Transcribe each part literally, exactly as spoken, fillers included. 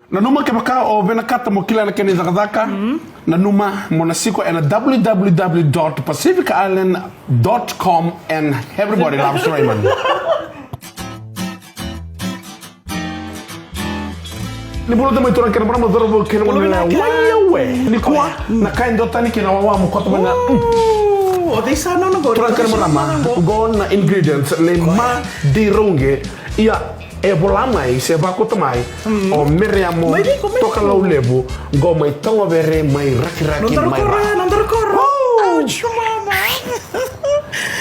Nanuma kevaka o vinakata mo kila na kena icakacaka, nanuma mo na siko ena w w w dot pacific island dot com and everybody loves Raymond. Ni bula tamai turaga kei na marama, cauravou kei na gone, wai au e. Nikua na ka e dua tani kina wawa mo koto mai na. Turaga kei na marama, qo na ingredients nei Madi Rauqe. Ia, e vola mai se vakauta mai o Meriamo Tokalaulevu, qo mai Togovere, mai Rakiraki, mai Ra.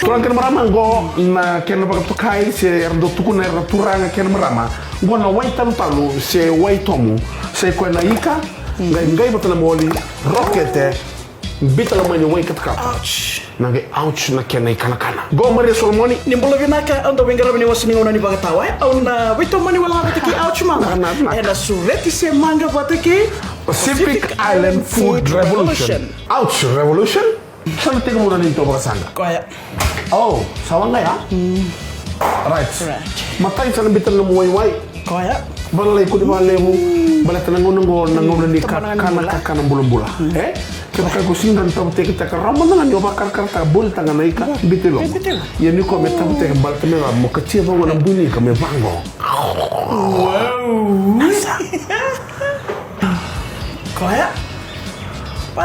Turaga kei na marama, qo na kena vakatokai se era dau tukuna era na turaga kei na marama, qo na wai talutalu se wai tomu, se koya na ika, qai qai vata na moli, rokete, bita loma ni wai katakata. Na qai ouch na kena ikanakana. Qo Maria Solomoni. Ni bula vinaka, au dau veiqaravi ni wasa ni gauna ni vakatawa e. Au na veitomani wale ga vata kei Ouch Mama ena sureti se maqa vata kei Pacific Island Food Revolution. Ouch Revolution. Sa na tekivu na neitou vakasaqa. Koya. O sa waqa ya. Right. Matai sa na bita na nomu waiwai. Koya. Valalai kuni vakalevu. Baleta na gauna qo na gauna ni kakana, kakana bulabula. E? Kevaka iko sega ni tavuteke, teka rawa mada ga ni o vakarakarataka, bolitaka na ika, bita i loma. Ia ni ko me tavuteke, baleta me vaka mo katia vaqo na bui ni ika me vaqo. Koya. Pa,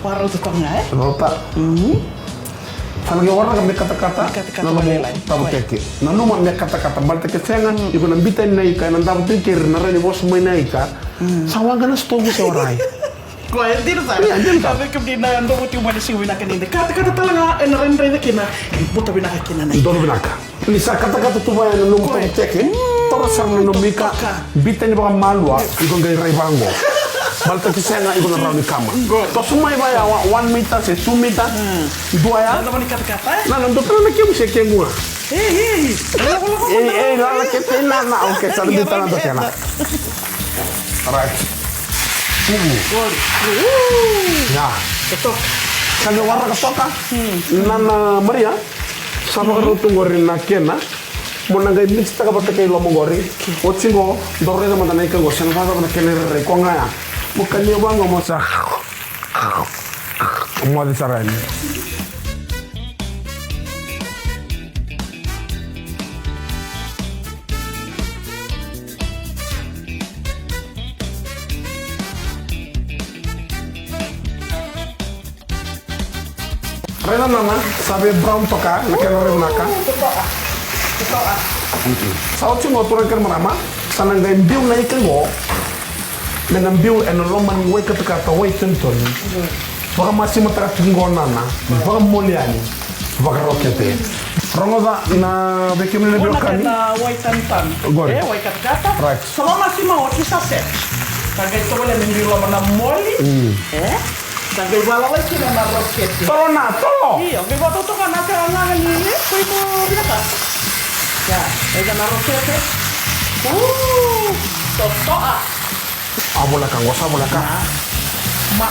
pa rauta toka ga e. Rauta. Sa na qai waraka me katakata na nomu tavuteke. Nanuma me katakata, baleta ke sega iko na bita ni na ika, ena davo tu i keri, na rai ni vosa mai na ika. Sa waqa na sitovu se warai. Koya e dina sara. Ia dina sara. Vei kemuni na dau tiko mai na siga vinaka ni da katakata tale ga ena rai ni raica kina, buta vinaka kina na ika. Donu vinaka. Ni sa katakata tu vaya na nomu tavuteke, taura sara na nomu ika, bita ni vakamalua, iko qai rai vaqo. Baleta ke sega iko na rawa ni kama. Toso mai vaya one meter se two meter. Dua ya. Na dua tale na kemu se kemu ga. Ei, ei, lala kete i nana. Okay, sa na bita na dua kena. Alright. Ya. Sa qai waraka toka. Nana Maria. Sa vakarau tu qori na kena. Mo na qai mixtaka vata kei loma qori. Oti qo, dou raica mada na ika qo, sa na cakacaka na kena irairai ko ga ya. Mo kania vaqo mo sa moce sara yani. Raica nana, sa vei brown toka na kena rai vinaka. Sa oti qo turaga kei na marama, sa na qai biu na ika qo. Me na biu ena loma ni wai katakata, wai tonitoni. Vakamasimataka tiko qo nana, vakamoli yani, vakarokete. Rogoca na vei kemuni na veiwekani. Na wai tonitoni. Qori. E, wai katakata. Right. Sa vakamasima oti sa set. Sa qai tovolea me biu loma na moli. E? Sa qai valalai kina na rokete. Tolo na, tolo. Io, qai vakatotoka na ka gaga ni koi mo vinaka. Ia, eda na rokete. Uu, totoa. A voleka qo, sa voleka. Ma.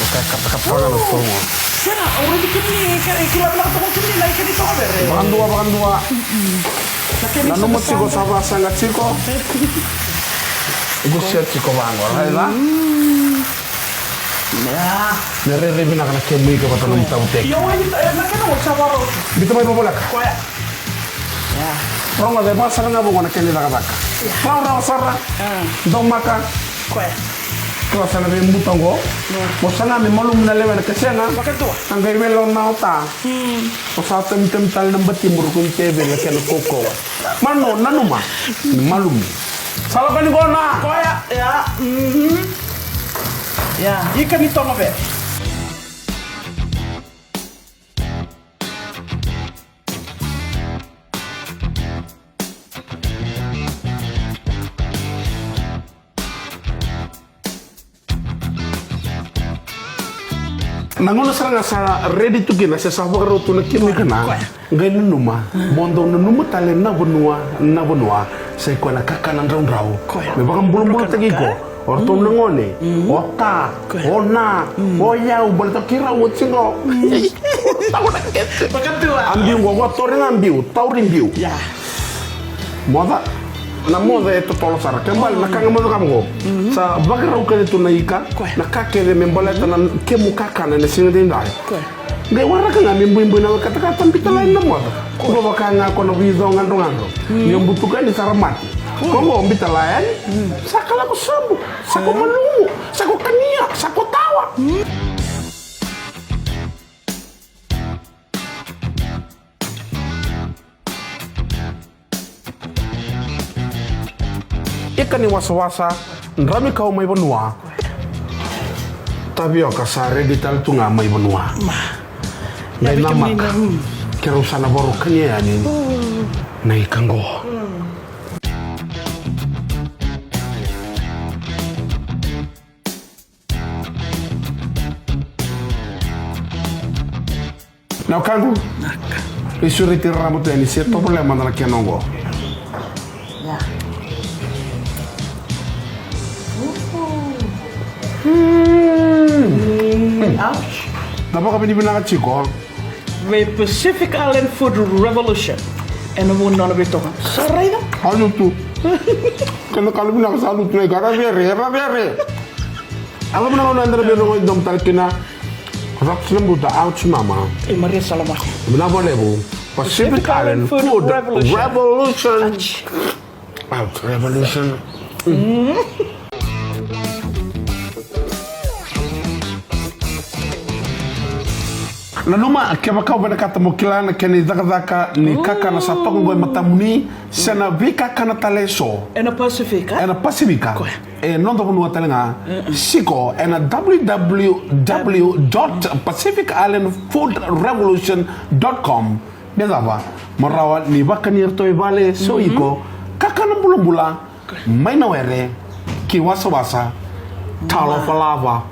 Oka, katakata ga na togo. Sega, au raici kemuni, kila vinaka toka kemuni na ika ni togovere. Vakadua, vakadua. Nanuma tiko sa vasaga tiko. Qusia tiko vaqo, raica. Me rairai vinaka na kemu ika vata na nomu tavuteke. Io, wai, e, na kena wai sa varau. Biuta mai vavoleka. Koya. Rogoca, e vakasaga ga vaqo na kena icakacaka. Rawarawa sara. Domaka. Koya. Koya sa na veibuta oqo. Mo saga me malumu na lewena ke sega. Vakadua. A qai veilawa na ota. O sa tamitamitale na bati mo ruku ni teveli na kena kaukauwa. Mano, nanuma. Ni malumu. Sa lako ni qona. Koya, ya. Ia, ika ni togovere. Na gauna sara ga sa redi tu kina se sa vakarau tu na kemu ika na. Koya. Qai nanuma. Mo dau nanuma tale na vanua, na vanua. Sa i koya na kakana draudrau. Koya. Me vakabulabulataki iko. O ratou na gone. O ta. Koya. O na. O yau. Baleta keirau oti qo. Vakadua. A biu qo, qo tauri ga biu. Tauri biu. Ia. Moca. Na moca e totolo sara. Ke bale na ka ga moca ka mogo. Sa vakarau kece tu na ika. Koya. Na ka kece me baleta na kemu kakana ena siga daidai. Koya. Qai waraka ga me buibui na wekataka ta bita la yani na moca. Koya. Qo vaka ga ko na vico gadrogadro. Ni o butuka yani sa ra mate. Koya. Ko qo bita la yani. Sa ka lako sobu. Sa ko malumu. Sa ko kania. Sa ko tawa. Ika ni wasawasa, drami kau mai vanua. Tavioka sa redi tale tu ga mai vanua. Ma. Qai namaka. Keirau sa na varo kania yani. Na ika qo. Na wekaqu. Naka. Veisureti raraba tu yani se tovolea mada na kena oqo. Ia. Uhu. Mm. Mm. Ouch. Na vakavinavinaka tiko. Vei Pacific Island Food Revolution. Ena vuku ni nona veitokani. Sa raica? Sa lutu. Kena ka vinaka sa lutu na ika, ra rere, ra rere. Alo vinaka na dra vei rogo i dom tale kina. Rocks na buta, ouch mama. E Maria Salama. Vinaka vakalevu. Pacific Island Food Revolution. Ouch, revolution. Nanuma, kevaka o vinakata mo kila na kena icakacaka ni kakana sa toka qo e matamuni, se na veikakana tale eso. Ena Pasifika? Ena Pasifika. Koya. E noda vanua tale ga. Siko ena w w w dot pacific island food revolution dot com. Me cava, mo rawa ni vakani iratou e vale, so iko, kakana bulabula, mai na were ki wasawasa, talofa lava.